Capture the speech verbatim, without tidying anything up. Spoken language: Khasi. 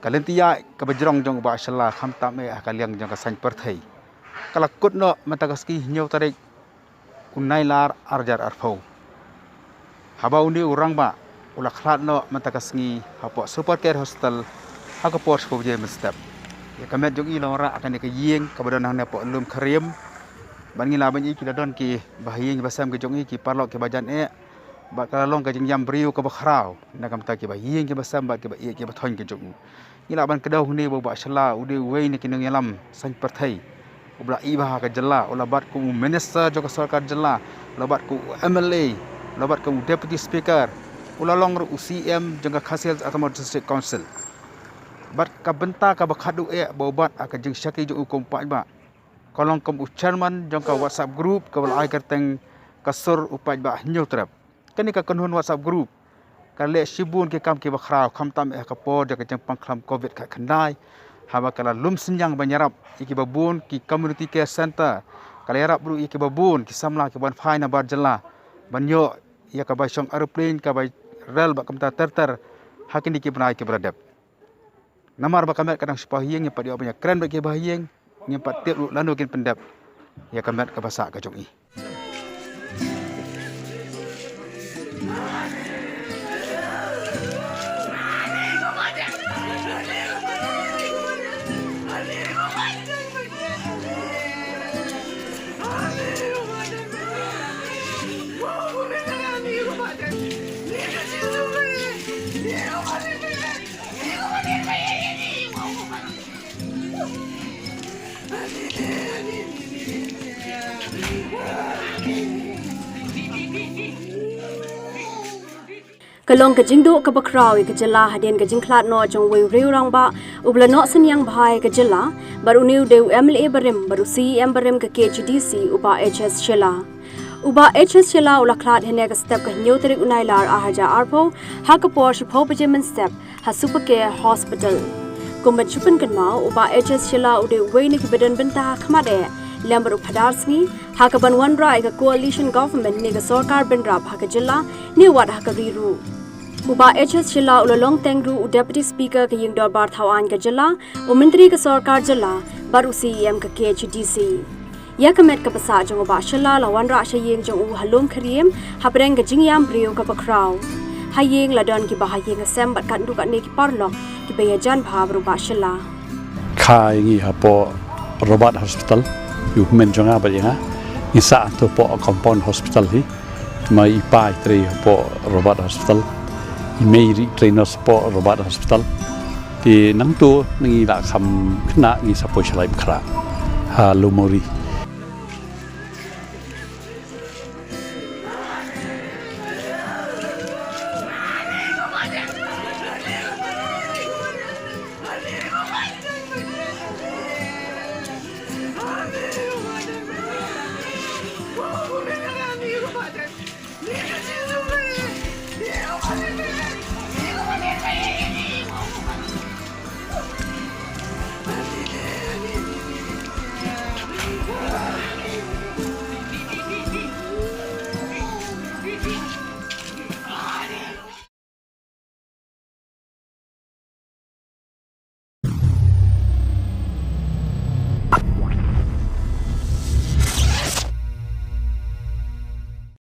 Ka lynti ïaid kaba jrong jong u Bah Shylla khamtam eh ha ka liang jong ka saiñ pyrthei ka la kut noh mynta ka sngi hynñiew tarik u Nailar arhajar arphew. Haba une u rangbah u la khlad noh mynta ka sngi hapoh Super Care Hospital ha ka por shiphew baje mynstep. Ïa ka met jong i la wanrah ha kane ka ïing kaba don hangne hapoh Lum Kharim. Bad ngi lah ban ïohi ki la don kiba ha ïing kiba sem ki jong i, ki paralok kiba jan eh. Bad ka la long ka jingïam briew kaba khraw na ka bynta kiba ha ïing kiba sem bad kiba ïeit kiba thoiñ ki jong u. Ngi lah ban kdew hangne ba u Bah Shylla u dei uwei na ki nongïalam saiñ pyrthei uba la ïeit bha ha ka jylla, u la bat kum u minister jong ka sorkar jylla, u la bat kum u M L A, u la bat kum u deputy speaker, u la long ruh u C M jong ka Khasi Hills Autonomous District Council. Bad ka bynta kaba khadduh eh ba u bat ha ka jingshakri jong u kum u paidbah ka long kum u chairman jong ka WhatsApp group kaba la ai kyrteng ka Sur u Paidbah Hynñiewtrep. Kane ka kynhun WhatsApp group ka leh shibun ki kam kiba khraw khamtam eh ha ka por jong ka jingpang khlam covid khatkhyndai, haba ka la lum synñiang ban ïarap ïa kiba bun ki community care center, ka la ïarap ruh ïa kiba bun ki samla kiban phai na bar jylla ban ïoh ïa ka bai shong aeroplane, ka bai rel bad kumta ter ter ha kine ki bnai kiba la dep. Namar ba ka met ka dang shu paw ha ïing, ngim pat ïoh ban ïakren bad kiba ha ïing, ngim pat tip ruh lano kin pyndep ïa ka met kaba sah ka jong i. Ka long ka jingduh kaba khraw ïa ka jylla hadien ka jingkhlad noh jong uwei u riew rangbah uba la noh synñiang bha ïa ka jylla, bad une u dei u M L A barim bad u C E M barim ka K H A D C, u Bah H S Shylla. U Bah H S Shylla u la khlad hynne ka step ka hynñiew tarik u Nailar arhajar arphew ha ka por shiphew baje mynstep ha Supercare Hospital. Kum ban shu pynkynmaw, u Bah H S Shylla u dei uwei na kiba don bynta ha khmat eh lem bad u Phadar Sngi ha kaban wanrah ïa ka coalition government ne ka sorkar bynrap ha ka jylla ne wat ha ka ri ruh. U Bah H S Shylla u la long teng ruh u Deputy Speaker ka Ïingdorbar Thawaiñ ka jylla, u Myntri ka sorkar jylla bad u C E M ka K H A D C. Ïa ka met kaba sah jong u Bah Shylla la wanrah sha ïing jong u ha Lum Kharim hapdeng ka jingïam briew kaba khraw. Ha ïing la don kiba ha ïing ha sem bad katno katne ki paralok kiba ïajan bha bad u Bah Shylla. Kha ïa ngi hapoh Robert Hospital, ïa u hynmen jong nga bad ïa nga. Ngi sah hangto hapoh Compound Hospital hi. Te ma i pa i trei hapoh Robert Hospital, i mei ruh i trei nurse hapoh Robert Hospital. Te nangto ngi la kham khynnah ngi sa poi sha Laitkhrah ha Lum Mawri.